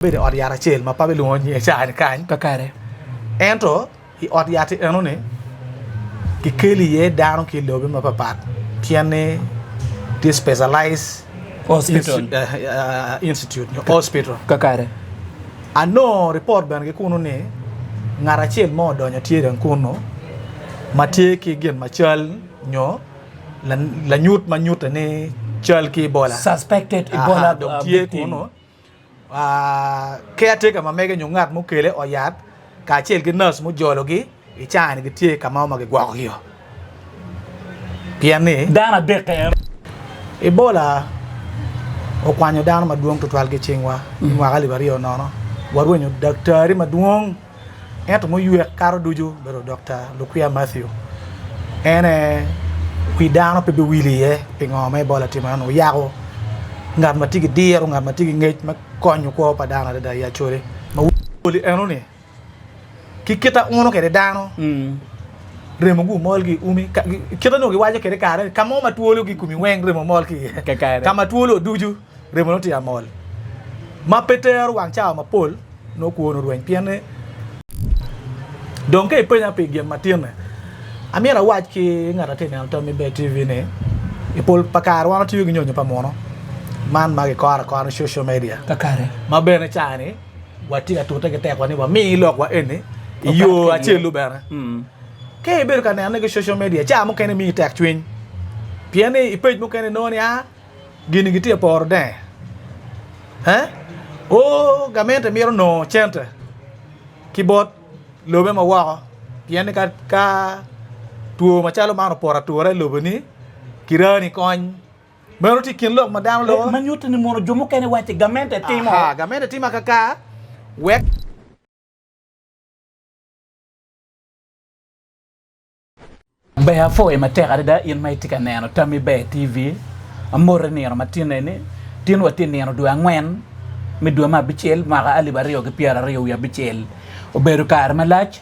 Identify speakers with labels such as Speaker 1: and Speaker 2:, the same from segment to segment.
Speaker 1: Bedo i ot yat acel ma pe abilwongo nyinge ca-ni kany.
Speaker 2: Kakare.
Speaker 1: Ento i ot yat-ti enoni kikelo iye dano ki i lobe mapapat pien ni tye specialized
Speaker 2: Hospital.
Speaker 1: institute nyo hospital.
Speaker 2: Kakare.
Speaker 1: Anongo ripot bene ki kunu ni ngat acel mo odonyo tye dong kunu ma tye ki gin macal nyo lanyut ma nyute ni cal ki Ebola.
Speaker 2: Suspected Ebola
Speaker 1: Dong tye
Speaker 2: victim.
Speaker 1: kunu. Caretaker ma mege nyo ngat mukele i ot yat kacel ki nurse mujologi i caa-ni gitye ka mo ma gigwokogio pien ni
Speaker 2: Dano adekke en.
Speaker 1: Ebola okwanyo dano madwong tutwal ki i cingwa i mwaka alip 20 nono warwenyo daktari madwong. Ento muywek kato ducu obedo Dokta Lukwiya Mathew. En aye wi dano pe biwil iye pi ngo ma Ebola timo. En oyako ngat ma tye ki diro, ngat ma tye ki ngec me konyo kwo pa dano adada i Acholi. Ma wi enoni ki kit a uno kwede dano, remo gu mol ki i umi, kit ma nongo giwaco kwede kare ni ka mo ma twolo ki i komi weng remo mol ki iye, ka ma twolo ducu remo nongo tye ka mol ma pe tero wang cawa mapol. nongo kwone orweny pien ni dong ka ipenya pi gin matinne amyero awac ki ngat atye neno Tommy Bear TV ni i pol pa kare wan watiyo ki nyonyo pa muno man ma gikoro akora ni social media
Speaker 2: Kakare.
Speaker 1: ma bene caa-ni watye ka tute ki tekwa ni wami lokwa eni i yo acel-lu bene. Ka ibedo ka nenone ki social media caa mukene miyi tekcwiny pien ni i page mukene inongo ni aa Gini gitye ka poro denge. Oo, gamente mito nongo cente ki bot lobe ma woko pien ni ka two macalo man opoto atura i lobo-ni kirani kony. Meno tye i kin lok ma dano loko.
Speaker 2: Ma nyuto ni mono jo mukene wacci gamente timo.
Speaker 1: Aha, gamente timo akaka wek.
Speaker 2: Ber apwoyo matek adada in ma itye ka neno Tammi Ber TV. Amoti nino ma tin eni. Tin watye nino dwe angwen me dwe me abicel mwaka alip aryo ki pyeraryo wiye abicel. Obedo kare malac.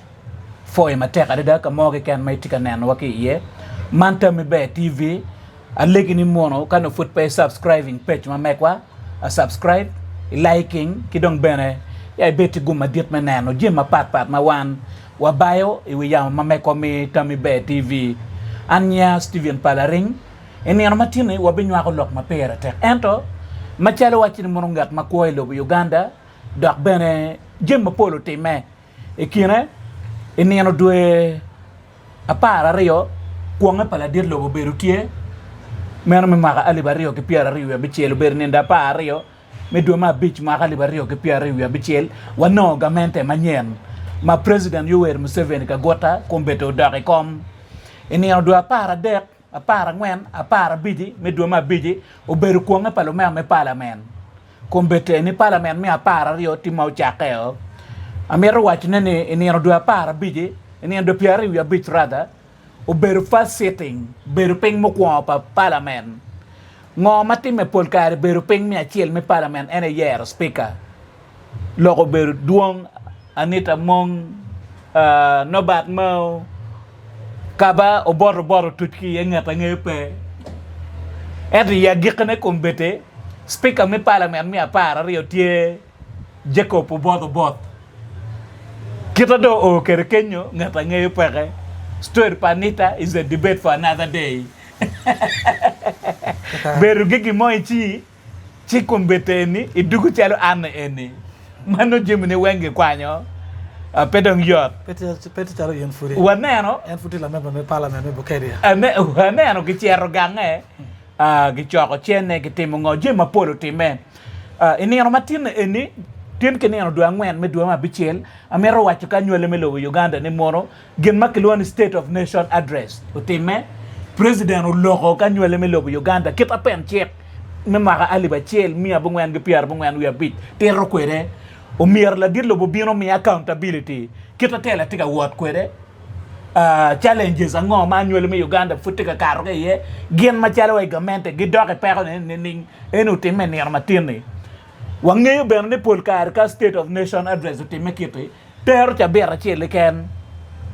Speaker 2: Pwoyo matek adada ka mo keken ma itye ka nenowa ki iye. Man Tammi Ber TV. Alegi ni mono ka nongo pud pe i subscribing page ma megwa, a subscribe, i liking ki dong bene ya ibed ki gum madit me neno jami mapat pat ma wan Wabayo i wi yamo ma mekwa me Tammi Ber TV. An nyinga Steven Palaring. I nino ma tin-ni wabinywako lok ma pire tek. Ento, macalo wacci ni mono ngat ma kwo i lobo Uganda dok bene jami mapol otimme i kine, i nino dwe 12 kwonge pa ladit lobo obedo tye, meno me mwaka 2026 obedo nino 12, Me dwe me abic mwaka 2026, wanongo gamente manyen ma President Yoweri Museveni Kaguta kombeddi odok i kom. I nino dwe aparadek, aparangwen, aparabici me dwe me abici obedo kwonge pa lumema me palamen. Kombeddi eni palamen me apararyo tye ma ocakkeo. Amito wacone ni i nino dwe aparabici, i nino dwe pyeraryo wiye abic rather, obedo first sitting, bedo piny mukwongo pa palamen. Ngo ma timme pol kare bedo piny me acel me palamen en aye yero speaker. Lok obedo dwong Anita Among, Nobert Mao, Kaba obot obot otuc ki iye ngat angeyo pe. Ento i agikkine kombeddi speaker me palamen me 12 tye Jacob Oboth Oboth. Kite dong oo kwede kenyo ngat angeyo peke. Story pa Anita is a debate for another day. Bedo ki gin mo ici ci kombeddi eni idugo calo an eni ma nongo jamine weng gikwanyo pe dong yot.
Speaker 1: Pe tye calo in pudi.
Speaker 2: Waneno.
Speaker 1: En pud tye lamemba me parliament me Bukedia.
Speaker 2: Waneno gicito gange gicoko cene gitimo ngo jami mapol otimme. I nino ma tinne eni, tin ki nino dwe angwen me dwe me abicel, amito waco ki anywali me lobo Uganda ni mono gin ma kilwongo ni State of Nation Address otimme. President oloko ki anywali me lobo Uganda kit ma pen cik me mwaka 1995 tito kwede. Omyero ladit lobo obin omiye accountability kit ma tela tye ka wot kwede, challenges ango ma anywali me Uganda pud tye ka kato ki iye, gin macalo wa i gamente gidok i peko ni nining. Eni otimme i nino matin-ni. Wangeyo bene ni pol kare ka State of Nation Address otimme kit-ti, tero cabit acel keken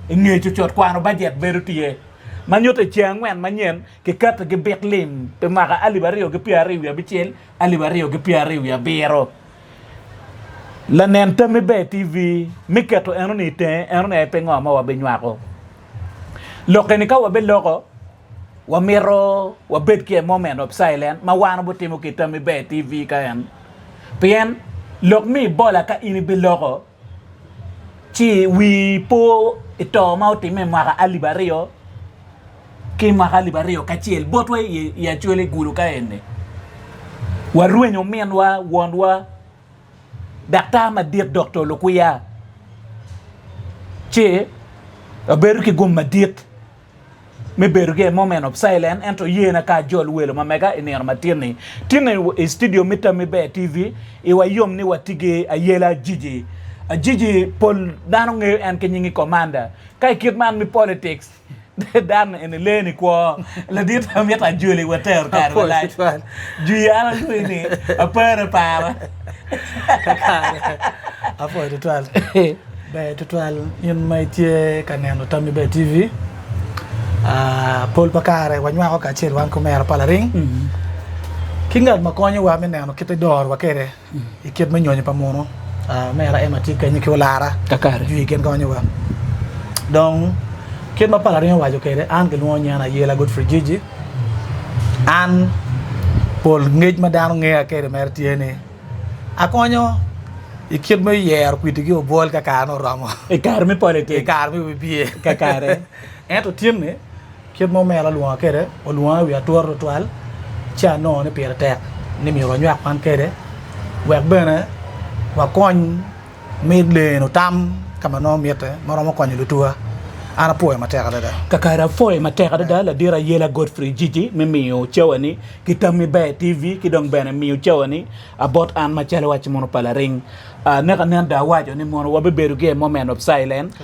Speaker 2: i nge cucut kwano bajet bedo tye. Ma nyuto i ceng angwen manyen, kiketo gibik lim pi mwaka alip aryo ki pyeraryo wiye abicel, alip aryo ki pyeraryo wiye abiro. Lanen Tammi Ber TV me keto enoni i tenge, enoni aye pe ngo ma wabinywako. Lok eni ka wabiloko, wamito wabed ki a moment of silent ma wan wabitimo ki i Tammi Ber TV ka en. Pien lok me Ebola ka in ibiloko, ci wii po i to ma otimme i mwaka 2000 ki mwaka 2001 botwa i Acholi i Gulu ka eni. Warwenyo ominwa, wonwa, daktar madit Doktor Lukwiya ci wabedo ki gum madit me bedo ki a moment of silent ento yena ka ajol welo ma mega i nino matin-ni. Tinni i studio me Tammi Ber TV iwa yom ni watye ki Ayela Jiji. Jiji pol dano ngeyo en ki nyingi Commander. Ka i kit man me politics Dano eni lee ni kwo. Ladit amito ajoli watero kare malac. Jwi an alwongi ni apere apara.
Speaker 1: Kakare. Apwoyo tutwal. Ber tutwal in ma itye ka neno Tammi Ber TV. Ah, pol pa kare wanywako kacel wan ki omera pa laring. Ki ngat ma konyowa me neno kit idorowa kwede. I kit me nyonyo pa munu, omera Emma tye kenyo ki olara jwi gin konyowa. Dong kit ma pala ringo owaco kwede, an kilwongo nyena Ayela Godfrey Jiji. An pol ngec ma dano ngeya kwede mere tye ni akonyo i kit me yero kwidi ki obwol ka kare nongo oromo.
Speaker 2: I kare me politics.
Speaker 1: I kare me wibye.
Speaker 2: Kakare.
Speaker 1: Ento tin-ni Kit ma omera olwonga kwede, olwonga i wi ature tutwal, ci anongo ni pire tek ni myero wanywak man kwede wek bene wakony me leno tam ka ma nongo mitte ma romo konyo lutuwa. An apwoyo matek adada.
Speaker 2: Kakare apwoyo matek adada ladit Ayela Godfrey Jiji me miyo cawani ki Tammi Ber TV ki dong bene miyo cawani bot an macalo waci mono pa laring. Neka nen dong awaco ni mono wabibedo ki a moment of silence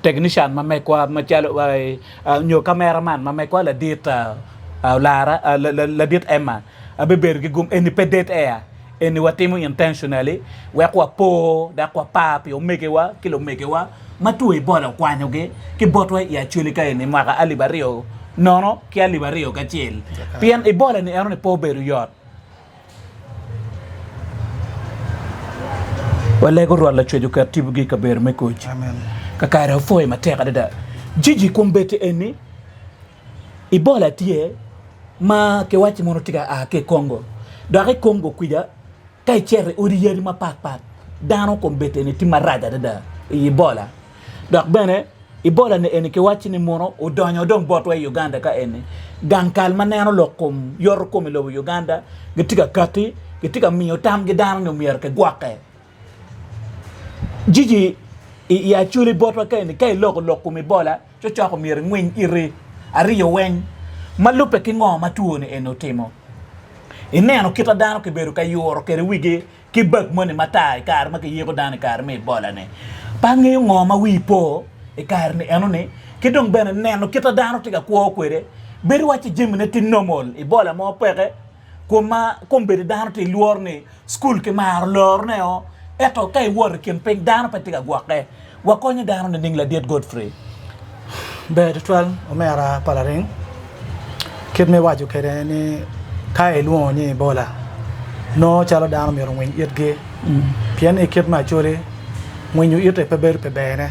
Speaker 2: technician ma mekwa macalo nyo camera man ma mekwa ladit Olara ladit Emma abibedo ki gum eni pe dead air eni watimo intentionally wek wapo dok wapar pi omegiwa ki lumegiwa ma two Ebola okwanyogi ki botwa i Acholi ka eni mwaka 2000 ki 2001 pien Ebola ni enoni pe obedo yot. Walego Rwot Lacwec oket tipogi i kabedo me kuc. Kakare apwoyo matek adada. Jiji kombeddi eni Ebola tye ma kiwacci mono tye ka a ki i Congo dok i Congo kwica ka icito i odi yadi mapat pat dano kombeddi eni tye marac adada i Ebola. Dok bene Ebola ni eni kiwacci ni muno odonyo dong botwa i Uganda ka eni. Gang kal ma neno lok kom yoto kom i lobo Uganda gitye ka kati, gitye ka miyo tamgi dano ni omyero kigwokke. Jiji i Acholi botwa ka eni ka iloko lok kom Ebola cocok omyero ingwiny iti ariyo weng ma lubbe ki ngo ma two ni eni otimo. Ineno kita dano kibedo ka yuro kwede wigi ki bag moni matar i kare ma kiyiko dano i kare me Ebola-ni. Pe angeyo ngo ma wii po i kare-ni enoni, ki dong bene neno kit ma dano tye ka kwo kwede. Bedo wacci jamine tye normal, Ebola mo peke, kun ma kombeddi dano tye lworo ni cukul kimaro lorone-o, ento ka iwoto i kin piny dano pe tye ka gwokke. Wakonyo dano nining ladit Godfrey?
Speaker 1: Ber tutwal omera pa laring kit ma iwaco kwede ni ka ilwongo ni Ebola nongo calo dano myero ongwiny itgi pien i kit me acholi ngwinyo ite pe bedo pi berne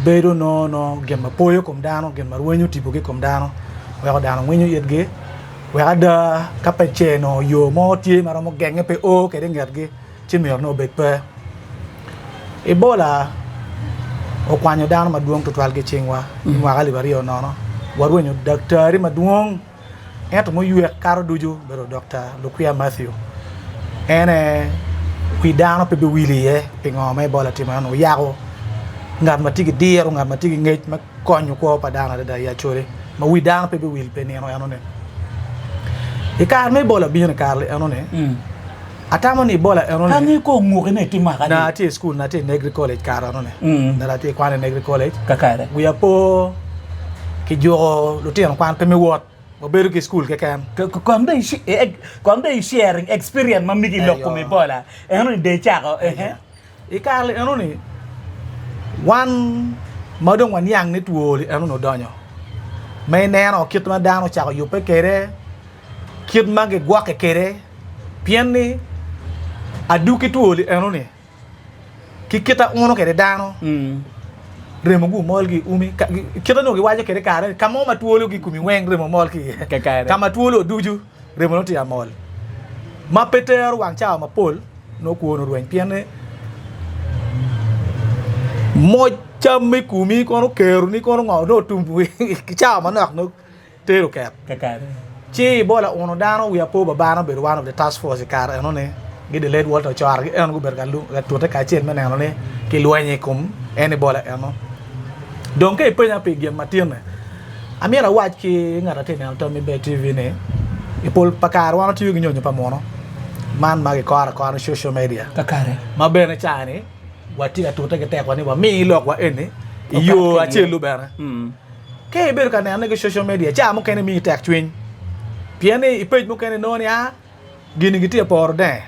Speaker 1: bedo nongo nongo gin ma poyo kom dano gin ma rwenyo tipo ki i kom dano weko dano ngwinyo itgi wek ada ka pe ce nongo yo mo tye ma romo genge pe o kwede ingetgi. ci myero nongo obed pe. Ebola okwanyo dano madwong tutwal ki i cingwa i mwaka 2000. Warwenyo daktari madwong ento muywek kato ducu obedo Dokta Lukwiya Mathew. En aye wi dano pe biwil iye pingo ma Ebola timo eno oyako ngat ma tye ki diro, ngat ma tye ki ngec me konyo kwo pa dano adada i Acholi ma wi dano pe biwil pi nino enoni. I kare ma Ebola obino i kare enoni, Atamo ni Ebola eno ni.
Speaker 2: Ange ko onguki ne ti mwaka
Speaker 1: Na atye i school na atye i Negri College kare eno ni. Na atye i kwan i Negri College.
Speaker 2: Kakare.
Speaker 1: Wiya po ki juko lutino kwan pe me wot. Wabedo ki school keken.
Speaker 2: Kong dong kong dong i sharing experience ma megi i lok kom Ebola eno ni dong icako.
Speaker 1: I kare eno ni wan ma dong waniang ni two eno ni odonyo ma ineno kit ma dano ocako yubbe kwede kit ma gigwokke kwede pien ni. Adwogi twoli enoni ki kit auno kwede dano, remo gu mol ki i umi, kit onongo giwaco kwede kare ni ka mo ma twolo ki i komi weng remo mol ki iye, ka ma twolo oducu remo nongo tye ka mol ma pe tero wang cawa mapol nongo kwoni orweny pien ni moc cam me komi kono keroni kono ngo nongo otum i cawa manok nongo tero ket. Ci Ebola uno dano wiya po babana obedo one of the task force i kare eno ni gi the late Walter Ochora gi eno gubedo ka tute kacel me neno ni ki lwenyo i kom en Ebola eno. Dong ka ipenya pi gin ma tinne, amyero awac ki ngat atye neno Tommy Bear TV ni i pol pa kare wan watiyo ki nyonyo pa muno man ma gikoro akora ni social media ma bene ca-ni watye ka tute ki tekwa ni wami lokwa eni i yo acel-lu bene. Ka ibedo ka nenone ki social media, ca mukene miyi tekcwiny pien ni i page mukene inongo ni a gini gitye ka poro denge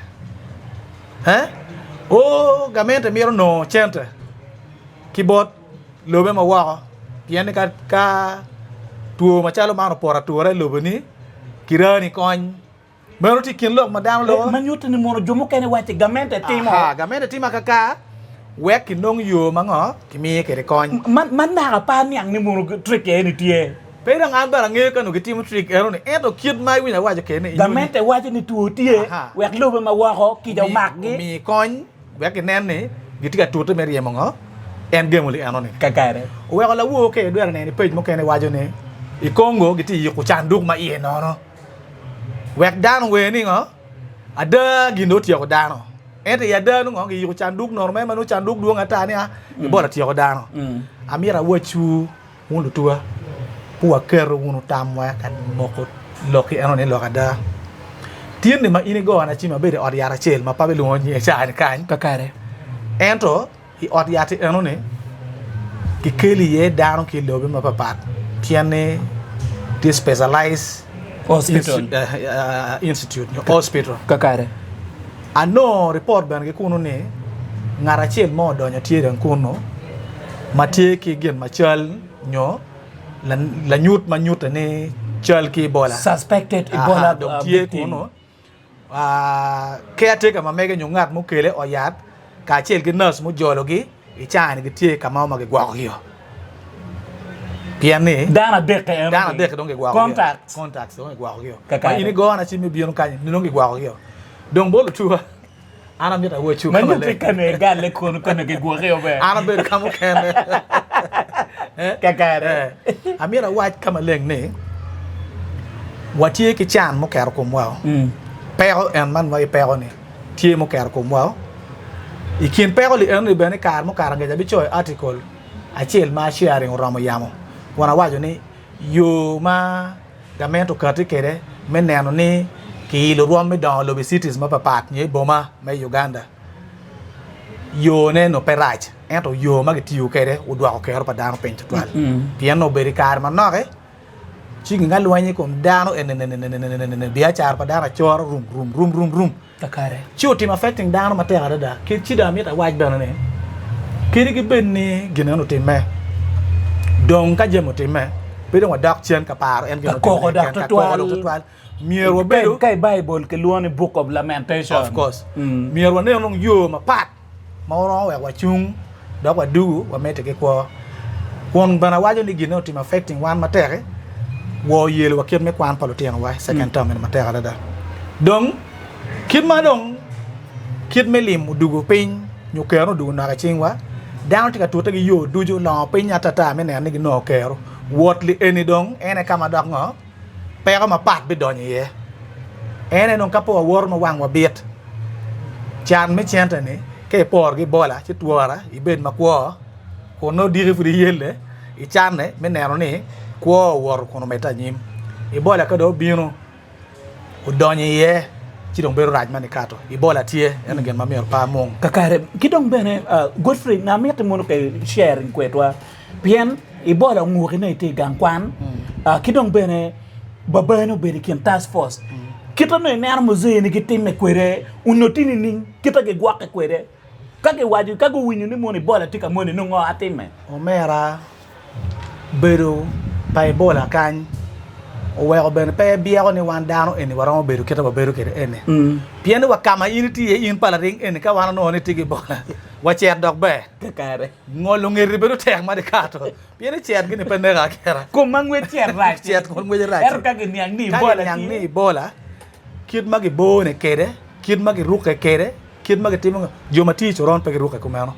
Speaker 1: eh oo gamente mito nongo cente ki bot lobe ma woko pien ni ka two macalo man opoto atura i loboni kirani kony. Meno tye i kin lok ma dano loko.
Speaker 2: Ma nyuto ni mono jo mukene wacci gamente timo.
Speaker 1: Aha, gamente timo akaka wek kinong yo ma ngo kimiye kwede kony.
Speaker 2: Ma naka pe aniang ni mono trick eni tye.
Speaker 1: Pe dong an bene angeyo ka nongo gitimo trick eno ni ento kit ma iwinyo awaco kwede ni.
Speaker 2: Gamente waco ni two tye wek lobe ma woko kica omakgi.
Speaker 1: Omi kony wek ginen ni gitye ka tute me ryemo ngo en gemo li eno ni.
Speaker 2: Kakare.
Speaker 1: Oweko lawor ka idwero neno i page mukene waco ni i Congo gitye yiko canduk ma iye nono. Wek dano ower ni ngo? Ada gin dong otyeko dano. Ento i ada nongo ngo? Giyiko canduk nono mere ma nongo canduk dwong ata ni a Ebola tyeko dano. Amito awacwu wun lutuwa pe waketo wunu tamwa ka moko lok ki eno ni lok ada. Tyenni ma in igona cim abedo i ot yat acel ma pe abilwongo nyinge cani kany.
Speaker 2: Kakare.
Speaker 1: Ento I ot yat-ti enoni, kikelo iye dano ki i lobe mapapat pien ni tye specialized institute nyo hospital.
Speaker 2: Kakare.
Speaker 1: Anongo ripot bene ki kunu ni ngat acel mo odonyo tye dong kunu ma tye ki gin ma cal nyo lanyut ma nyute ni cal ki Ebola.
Speaker 2: Suspected Ebola
Speaker 1: Dong tye kunu. Caretaker ma mege nyo ngat mukele ot yat kacel ki nurse mujologi i caa-ni gitye ka mo ma gigwokogio pien ni
Speaker 2: Dano adek-ki eno
Speaker 1: dano adek-ki dong gigwokogio
Speaker 2: Contacts.
Speaker 1: contacts dong gigwokogio ma in igona ci me bino kany dong gigwokogio dong bot lutuwa An amito awacwu
Speaker 2: ka maleng. Ma nyutti kane igalle kono kane gigwoki ober.
Speaker 1: An abedo ka mukene.
Speaker 2: Kakare.
Speaker 1: Amito awac ka maleng ni watye ki can muketo komwa. Peko en man ma ipeko ni tye muketo komwa. I kin peko li enoni bene i kare mukato angec abicoyo article acel ma sharing oromo yamo kun awaco ni yo ma Gamente okati kwede me neno ni kiilo rwom me dongo lobo i cities mapapat nyo i boma me Uganda yone nongo pe rac ento yo ma kitiyo kwede odwoko kero pa dano piny tutwal pien nongo obedo i kare manok ci ginga lweny i kom dano enenenenenenene biacara pa dano acora rum rum rum rum rum
Speaker 2: Kakare.
Speaker 1: Ci otimo affecting dano matek adada. Ci dong amito awac bene ni, kadi gibed ni gin meno otimme, dong ka jami otimme, pe dong wadok cen ka paro en gin
Speaker 2: Ka koko
Speaker 1: otimme
Speaker 2: dok
Speaker 1: keken, ka koko dok
Speaker 2: tutwal.
Speaker 1: tutwal. Myero wabedo,
Speaker 2: Ka i Baibul kilwongo ni Book of Lamentation.
Speaker 1: of course, myero wanen dong yo mapat ma waromo wek wacung dok wadugu wamedde ki kwo. Kun bene awaco ni gin otimo affecting wan matek-ki, wa oyelo wa kit me kwan pa lutinowa i second term eni matek adada. Dong kit ma dong kit me lim odugo piny nyo kero odugo nok i cingwa, dano tye ka tute ki yo ducu longo piny atata me neno ni ginongo kero. Wot li eni dong en aye ka ma dok ngo? Peko mapat bidonyo iye. En aye dong ka pe wawoto ma wangwa bit, can me cente-ni ka iporo ki bola ci twora ibed makwo kun nongo diki pud iyelle icanne me neno ni kwo owoto kun omedde anyim. Ebola ka dong obino odonyo iye ci dong bedo rac ma nikato. Ebola tye ento gin ma myero pe amung.
Speaker 2: Kakare ki dong bene Godfrey nga miti mono ki sharing kwedwa pien Ebola onguki ne itye i gang kwan ki dong bene babani obedo i kin task force kite nongo ineno muzee ni gitime kwede onongo tye nining kite gigwoke kwede ka giwaco ka guwinyo ni mono Ebola tye ka moni nongo ngo atime.
Speaker 1: Omera bedo pa Ebola kany. Oweko bene pe byeko ni wan dano eni waromo bedo kite wabedo kwede eni. Pien ni wa ka ma in itye iye in pa laring eni ka wan onongo ni itye ki Ebola wa cet dok ber.
Speaker 2: Kakare.
Speaker 1: Ngolo ngeti bedo tek ma dikato pien ni cet gini pe neko aketa.
Speaker 2: Kom ma ngwec cet rac.
Speaker 1: Cet kom ngwece rac.
Speaker 2: Ento ka giniang ni
Speaker 1: Ka
Speaker 2: Ebola
Speaker 1: giniang
Speaker 2: tye.
Speaker 1: ni Ebola kit ma gibone kwede, kit ma girukke kwede, kit ma gitimo jo ma tye i coron pe girukke kumeno.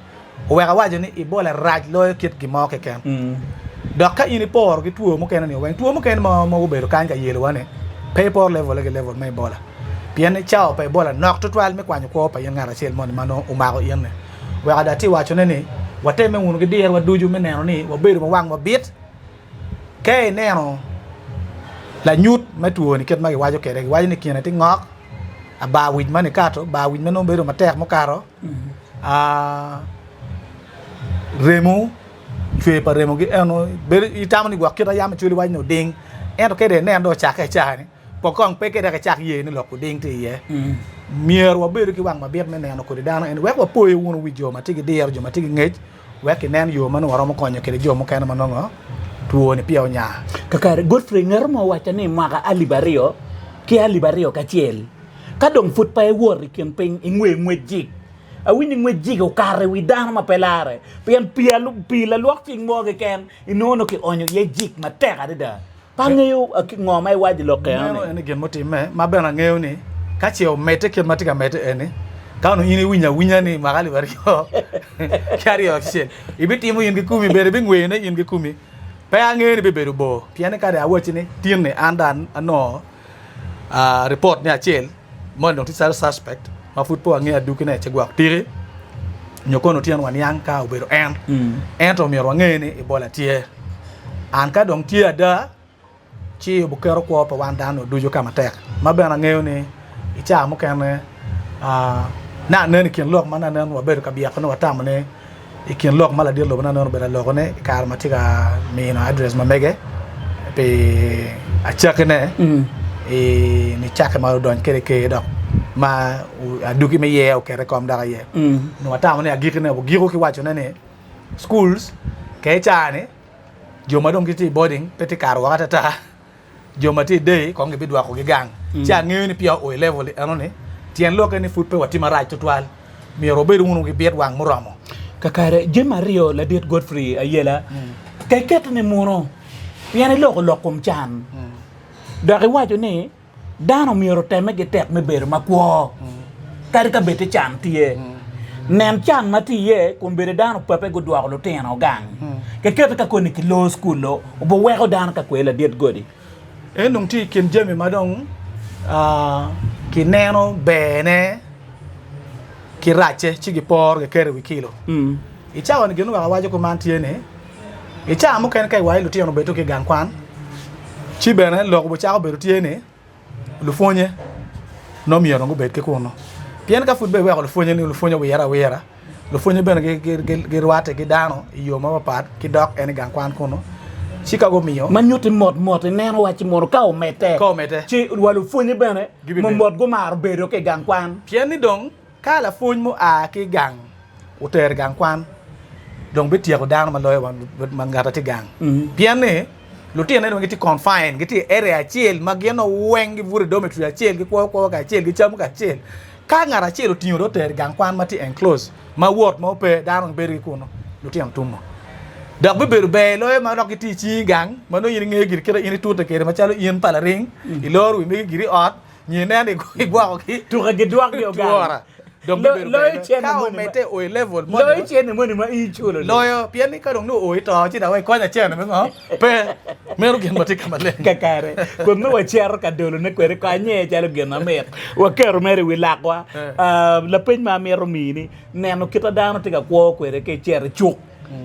Speaker 1: Oweko awaco ni Ebola rac loyo kit gin mo keken. Dok ka in iporo ki two mukene-ni weng, two mukene ma gubedo kany ka yelowa-ni pe iporo level-le ki level me Ebola. Pien ni cawa pa Ebola nok tutwal me kwanyo kwo pa in ngat acel moni ma nongo omako in-ni. Weko ada atye wacone ni watemme wunu ki dirwa ducu me neno ni wabedo ma wangwa bit. Ka ineno lanyut me two-ni kit ma giwaco kwede, giwaco ni kine tye ngok, abar wic ma nikato, bar wic ma nongo bedo matek mukato, remo, cwer pa remogi eno bedo itamo ni gwok kit ma yam icwali waco ni oding ento ka dong inen dong ocakke acaha-ni po kong pe dok icak ye ni lok oding tye iye. Myero wabedu ki wang mabit me neno kodi dano eni wek wapoyo wunu wi jo ma tye ki diro, jo ma tye ki ngec wek kinen yo ma nongo waromo konyo kwede jo mukene ma nongo two-ni peya onya.
Speaker 2: Kakare, Godfrey ngeto mo owacca ni i mwaka alip aryo ki alip 21, ka dong pud pe iwot i kin piny ingwe ngwec jik. Awinyo ni ngwec jik okato i wi dano ma pe larre pien pii lalwok cing mo keken inongo nongo kionyo iye jik matek adada. Pe angeyo ngo ma iwaco i lok
Speaker 1: Meno
Speaker 2: eno-ni.
Speaker 1: ene gin mutimme ma bene angeyo ni ka ce omedde kit ma tye ka medde eni, ka onongo in iwinyo awinya ni mwaka 2021 ibitimo in kikomi bene ibingweyone in kikomi. Pe angeyo ni bibedo bor pien ni ka dong awacci ni tin-ni an dong anongo ripot me acel moni dong tye calo suspect ma pud pe wangeyo adwogine ci gwok tiki nyo kono otyeno waniang ka obedo en ento myero wange ni Ebola tye and ka dong tye ada ci obuketo kwo pa wan dano ducu ka matek ma bene angeyo ni i caa mukene nanen i kin lok ma nanen wabedo ka byeko ni watamo ni I kin lok ma ladit lobo nongo obedo alokone i kare ma tye ka mino address ma mege pi acakkine i nicakke ma odony kwede i ker dok ma adwogi me iye okete kom dok aye. Onongo watamo ni agikkine wagiko ki wacone ni schools ka i caa-ni jo ma dong gitye i boarding pe tye kato woko atata. Jo ma tye i day kong gibidwokogi gang. Ci angeyo ni peya oo i level enoni, tyen lokke ni pud pe watye marac tutwal. Myero wabed wunu ki bit wang muromo.
Speaker 2: Kakare, jami aryo ladit Godfrey Ayela, ka iketo ni muno, pien iloko lok kom can, dok iwaco ni dano myero otemme ki tek me bedo makwo, kadi ka bed ti can tye. Nen can ma tye iye kun bedo dano pape gudwoko lutino gang. Kiketo ka koni kilor cukul-lu, obiweko dano ka kwe ladit godi.
Speaker 1: En dong tye i kin jami ma dong kineno berne ki racce ci giporo giketo i wi kilo. I cawa-ni gin ma awaco kuman tye ni, i cawa mukene ka iwaco lutino obedo ki i gang kwan, ci bene lok obicako bedo tye ni, lupwonye nongo myero gubed ki kunu pien ka pud bene iweko lupwonye ni lupwonye owire awira lupwonye bene girwatte ki dano i yo mapapat ki dok en i gang kwan kunu ci ka gumiyo
Speaker 2: Ma nyutti mot mot ineno wacci mono ka omedde
Speaker 1: Ka omedde.
Speaker 2: ci wa lupwonye bene
Speaker 1: Gibibedo.
Speaker 2: mot gumaro bedo ki i gang kwan.
Speaker 1: Pien ni dong ka lapwony mua ki i gang otero i gang kwan dong bityeko dano ma loyo ma ngat ma tye gang pien ni Lutinone dong gitye confined, gitye i area acel ma gin weng gibuto i dormitory acel, gikwo kwo kacel, gicamo kacel. Ka ngat acel otingo dong otero i gang kwan ma tye enclosed ma wot mo pe, dano gibedo ki kunu, lutino tumo. Dok bibedo ber loyo ma dok gitye i cingi gang ma nongo in ingeyo giri kit ma in itute kwede macalo in pa laring, iloro wi megi giri i ot, nyo ineno igwokogi
Speaker 2: Tuka gidwokgi ogang.
Speaker 1: Twora. Dong bibedo
Speaker 2: Loyo
Speaker 1: ber.
Speaker 2: cene
Speaker 1: Ka
Speaker 2: moni ma-
Speaker 1: omedde o i level moni
Speaker 2: Loyo cene moni ma in iculo ni.
Speaker 1: Loyo, pien ni ka dong nongo oo i to ci dok ikonya cene me ngo? Pe. Meno gin ma tye ka maleng.
Speaker 2: Kakare, kun nongo wacito ka dolone kwede ko anyer calo gin mamit, waketo mere i wi lakwa. Ah, lapeny ma amito mini, neno kit ma dano tye ka kwo kwede ka icito i cuk,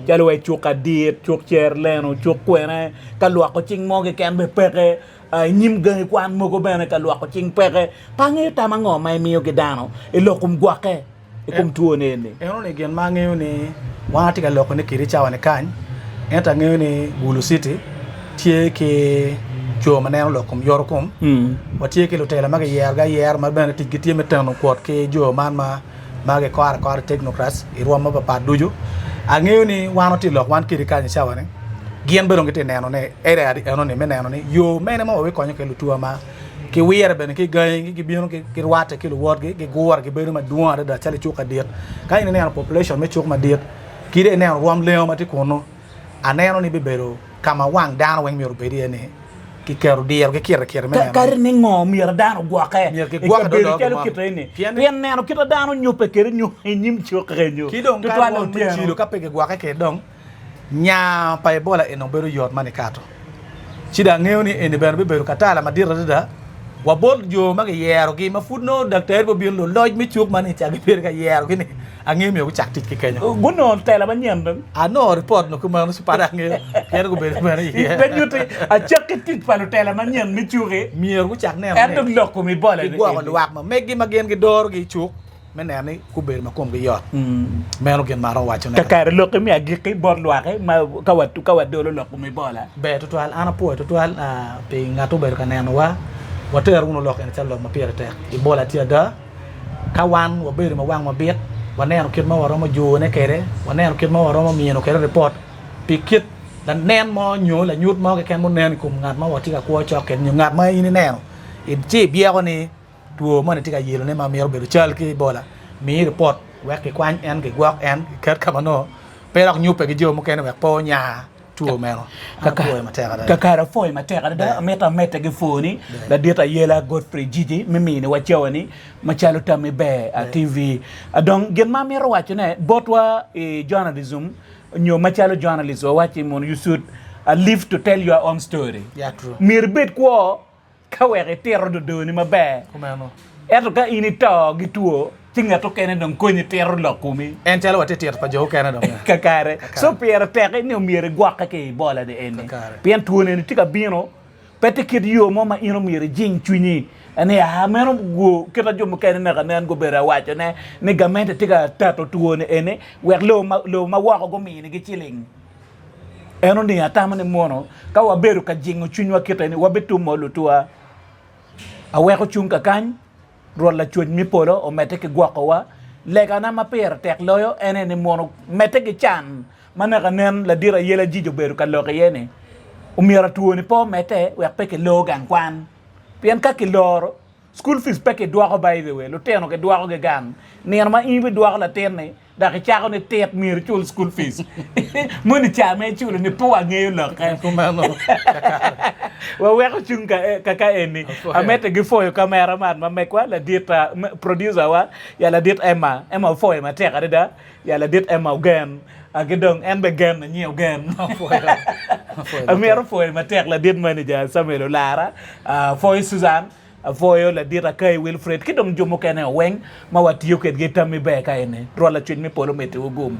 Speaker 2: calo wa i cuk adit, cuk cer leno, cuk kwene, ka lwoko cing mo keken bene peke, I nyim gangi kwan mogo bene ka lwoko cing peke. Pe angeyo tam ango ma imiyo ki dano i lok kom gwokke i kom two ni eni.
Speaker 1: Enoni gin ma angeyo ni wan atye ka loko ni kidi cawa ni kany, ento angeyo ni Gulu City tye ki co ma neno lok kom yoto kom, watye ki lutela ma giyerogi ayera ma bene ticgi tye me teno kwot ki jo man ma ma gikoro akora technocrats i rwom mapapat ducu. Angeyo ni wan watye lok wan kidi kany i cawa ni. Gin bene dong gitye ka neno ne area eno ni me neno ni yo mene ma wabikonyo kwede lutuwa ma ki wire bene ki gangi gibino girwatte ki luwotgi gigure gibedo madwong adada calo i cuk kadit. Ka in ineno population me cuk madit ki dong ineno rwom lengo ma tye kunu aneno ni bibedo ka ma wang dano weng myero obed iye ni kiketo diro ki kite kite me neno
Speaker 2: Kadi ni ngo myero dano ogwokke
Speaker 1: Myero
Speaker 2: i
Speaker 1: gigwokke
Speaker 2: kabedo
Speaker 1: dodo
Speaker 2: calo
Speaker 1: gin mo.
Speaker 2: kite ni
Speaker 1: Pien ni-
Speaker 2: pien neno kit ma dano nyubbe kwede nyo i nyim cuk kenyo
Speaker 1: ki dong ka
Speaker 2: tutwal
Speaker 1: rwom me
Speaker 2: otyeno.
Speaker 1: cilo ka pe gigwokke kwede dong Nya pa Ebola eni obedo yot ma nikato. Ci dong angeyo ni eni bene bibedo katala madit adada wa bot jo ma giyerogi ma pud nongo daktari pe obino, luloc me cuk man ca gibedo ka yerogi ni angeyo myero gucak tic ki kenyo.
Speaker 2: Gunongo tela manyen dong.
Speaker 1: Anongo ripot nongo kumeno ci pe dong angeyo pien gubedo bene iye.
Speaker 2: Pe nyutti acakki tic pa lutela manyen me cuki.
Speaker 1: Myero gucak neno
Speaker 2: Ento
Speaker 1: ni
Speaker 2: lok kom Ebola ni
Speaker 1: gigwoko
Speaker 2: eni.
Speaker 1: lwak ma meggi ma gin gidorogi i cuk. me neno ni gubedo ma komgi yot. Meno gin ma aromo wacone.
Speaker 2: Kakare lokki me agikki bot lwaki ma ka wadolo lok kom Ebola.
Speaker 1: Ber tutwal. An apwoyo tutwal pi ngat obedo ka nenowa. Watero wunu lok eni calo lok ma pire tek. Ebola tye ada. Ka wan wabedo ma wangwa bit, waneno kit ma waromo jone kwede, waneno kit ma waromo mino kwede ripot pi kit lanen mo nyo lanyut mo keken munen i kom ngat ma watye ka kwo cok kwede nyo ngat ma in ineno ci ibyeko ni two moni tye ka yelone ma mito bedo cal ki Ebola, mi ripot wek kikwany en, kigwok en, kiket ka ma nongo pe dok nyubbe ki jo mukene wek pe onya two meno. An apwoyo matek adada.
Speaker 2: Kakare apwoyo matek adada, amito amedde ki pwoni ladit Ayela Godfrey Jiji me miniwa cawani macalo tammi ber TV. Dong gin ma amito wacone botwa i journalism nyo macalo journalist wawacci mono you should live to tell your own story.
Speaker 1: Yeah, true.
Speaker 2: Myero ibed kwo Ka wek itito dodoni maber.
Speaker 1: Kumeno.
Speaker 2: Ento ka in ito ki two, ci ngat okene dong konyi tito lok komi.
Speaker 1: En calo watye tito pa jo okene dong.
Speaker 2: Kakare. So pire tek ni omyero igwokke ki i Ebola ni eni.
Speaker 1: Kakare.
Speaker 2: Pien two ni eni tye ka bino, pe tye kit yo mo ma in omyero ijing cwinyi ni aa meno gu kit ma jo mukene naka nen gubedo awaco ne ni gamente tye ka tato two ni eni wek lobo ma woko guminigi ciling. En oningo atamo ni mono ka wabedo ka jingo cwinywa kite ni wabitumo lutuwa. Aweko cung kakany, Rwot Lacwec me polo omedde ki gwokowa. Legana ma pire tek loyo en aye ni mono medde ki can ma naka nen ladit Ayela Jiji obedo ka lok iye ni omyero atwoni pe omedde wek pe kilor gang kwan pien ka kiloro school fees pe kidwoko by the way lutino kidwokogi gang nino ma in ibidwoko latin-ni Dok icako ni tit myero icul school fees. Moni ca ma iculo ni pe wangeyo lokke.
Speaker 1: Kumeno kakare.
Speaker 2: Waweko cung ka ka eni. Amedde ki pwoyo kamera man ma megwa ladit producer wa ya ladit Emma. Emma opwoyo matek adada ya ladit Emma Ogen. Ki dong en bene gen anyi Ogen. Amito pwoyo matek ladit manager Samuel Olara. Pwoyo Susan. Apwoyo ladit Akai Wilfred ki dong jo mukene weng ma watiyo kwedgi i tammi ber ka eni. Rwot Lacwec me polo omeddiwu gum.